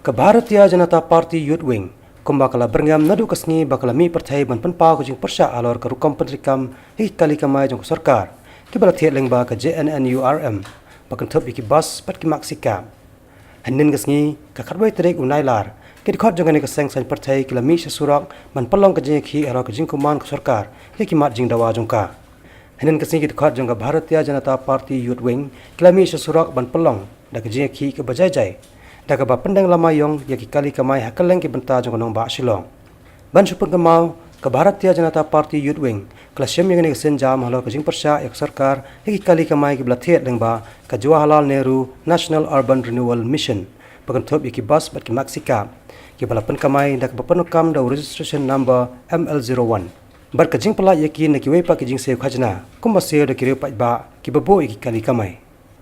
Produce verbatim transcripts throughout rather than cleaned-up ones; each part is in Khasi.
Ka Bharatiya Janata Party Youth Wing kumba ka la byrngem naduh ka sngi ba ka la mih pyrthei ban pynpaw ka jingpyrshah halor ka rukom pyntreikam ïa ki kali kamai jong ka sorkar kiba la thied lyngba ka J N N U R M ba kynthup ïa ki bus bad ki maxi cab. Hynnin ka sngi, ka khatwei tarik u Nailar, ki dkhot jong kane ka seng saiñ pyrthei ki la mih sha surok ban pynlong ka jingïakhih halor ka jingkuman ka sorkar ïa ki mat jingdawa jong ka. Hynnin ka sngi ki dkhot jong ka Bharatiya Janata Party Youth Wing ki la mih sha surok ban pynlong da ka jingïakhih kaba jai jai da kaba pyndeng lama ïong ïa ki kali kamai ha kylleng ki bynta jong ka nongbah Shillong. Ban shu pynkynmaw, ka Bharatiya Janata Party Youth Wing ka la shim ïa kane ka sienjam halor ka jingpyrshah ïa ka sorkar ïa ki kali kamai kiba la thied lyngba ka Jawaharlal Nehru National Urban Renewal Mission ba kynthup ïa ki bus bad ki maxi cab kiba la pynkamai da kaba pyndonkam da u registration number M L zero one bad ka jingpynlait ïa ki na kiwei pat ki jingsiew khajna kumba siew da ki riew paidbah kiba buh ïa ki kali kamai.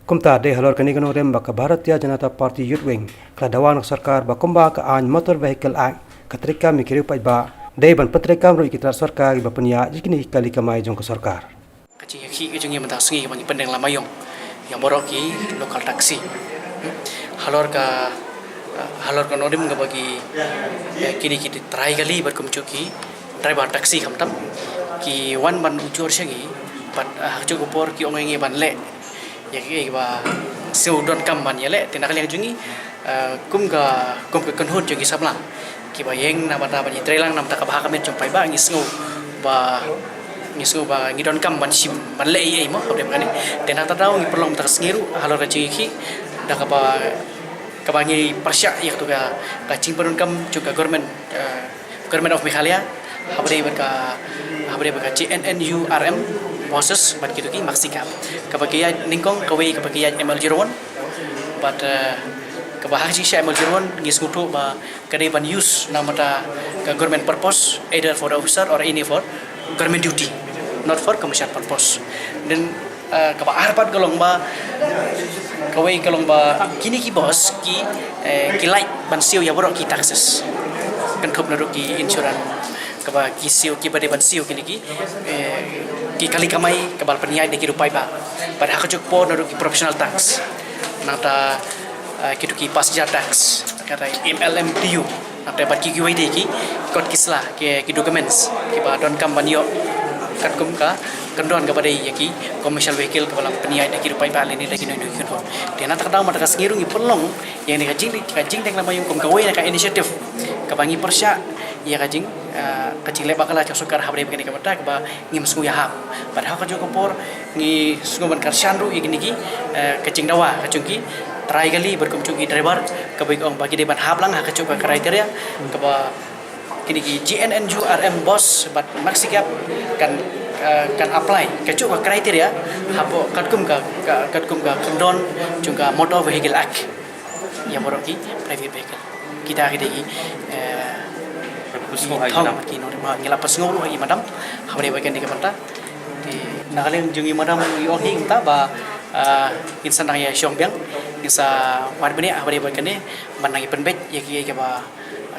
Kumta dei halor kane ka nongrim ba ka Bharatiya Janata Party Youth Wing ka la dawa na ka sorkar ba kumba ka aiñ Motor Vehicle Act ka treikam ïa ki riew paidbah, dei ban pyntreikam ruh ïa ki tnat sorkar kiba pynïaid ïa kine ki kali kamai jong ka sorkar. Ka jingïakhih ka jong ngi mynta ka sngi kaba ngi pyndeng lama ïong ïa baroh ki local taxi. Halor ka, halor ka nongrim kaba ki, eh, kine ki trai kali bad kumjuh ki driver taxi khamtam ki wan ban ujor sha ngi bad, eh, ha kajuh ka por ki ong ïa ngi ban leh ïa kiei kiba siew donkam ban ïaleh, te na ka liang jong ngi, eh, kum ka, kum ka kynhun jong ki samla kiba ïeng na bynta ban ïatreilang na bynta ka bha ka miat jong paidbah, ngi sngew ba, ngi sngew ba ngi donkam ban shim ban leh ei ei mo, hapdeng kane. Te na kata ka daw ngi pynlong mynta ka sngi ruh halor ka jingïakhih da kaba, kaba ngi pyrshah ïa katu ka, ka jingpyndonkam jong ka government, eh, Government of Meghalaya, hapdeng bad ka, hapdeng bad ka J N N U R M buses bad kitu ki maxi cab. Kaba ki ïaid nyngkong kawei kaba ki ïaid M L zero one. Bad, eh, kaba ha ka jingshisha M L zero one ngi sngewthuh ba ka dei ban use na bynta ka government purpose, either for the officer or any for government duty, not for commercial purpose. Then, eh, kaba ar pat ka long ba, kawei ka long ba kine ki bus ki, eh, ki lait ban siew ïa baroh ki taxes. Kynthup naduh ki insurance, kaba ki siew kiba dei ban siew kine ki, eh, ki kali kamai kaba la pynïaid da ki riew paidbah. Bad ha kajuh ka por naduh ki professional tax, nangta, eh, kitu ki passenger tax, kata M L M T U. Nangta bad ki kiwei de ki kot ki sla, ki, ki documents kiba donkam ban ïoh katkum ka kyndon kaba dei ïa ki commercial vehicle kaba la pynïaid da ki riew paidbah lane da kino kino ki kyndon. Te na kata ka daw mynta ka sngi ruh ngi pynlong ïa kane ka jing, ka jingdeng lama ïong kum kawei na ka initiative kaba ngi pyrshah ïa ka jing, eh, ka jingleh bakla jong sorkar hapdeng kane ka bynta kaba ngim sngew ïahap. Bad ha kajuh ka por ngi sngew ban kyrshan ruh ïa kine ki, eh, ka jingdawa ka jong ki trai kali bad kumjuh ki driver kaba ki ong ba ki dei ban hap lang ha kajuh ka criteria kaba kine ki J N N U R M bus bad maxi cab kan, eh, kan apply kajuh ka criteria hapoh katkum ka, ka, katkum ka kyndon jong ka Motor Vehicle Act ïa baroh ki private vehicle. Kita ki dei, eh, Ngi la pynshong ha i thong madam. Ki nongrim, ngi la pynshong ruh ha i madam hapdeng bad kane ka bynta. Te na ka liang jong i madam i ong hi kumta ba, ah, ngin sa nang ïa shong biang, ngin sa wad bniah hapdeng bad kane ban nang ïa pynbeit ïa kiei kiba,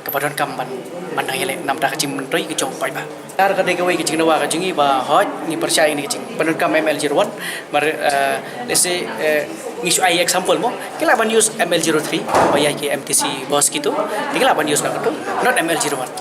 kaba donkam ban, ban nang ïaleh na bynta ka jingmyntoi ka jong u paidbah. Ar ka dei kawei ka jingdawa ka jong ngi ba hooid ngi pyrshah ïa kane ka jingpyndonkam M L zero one. Mar, eh, let's say, eh, ngi shu ai example mo, ki lah ban use M L zero three ba ïa ki M T C bus kitu, te ki lah ban use na katu, not M L zero one.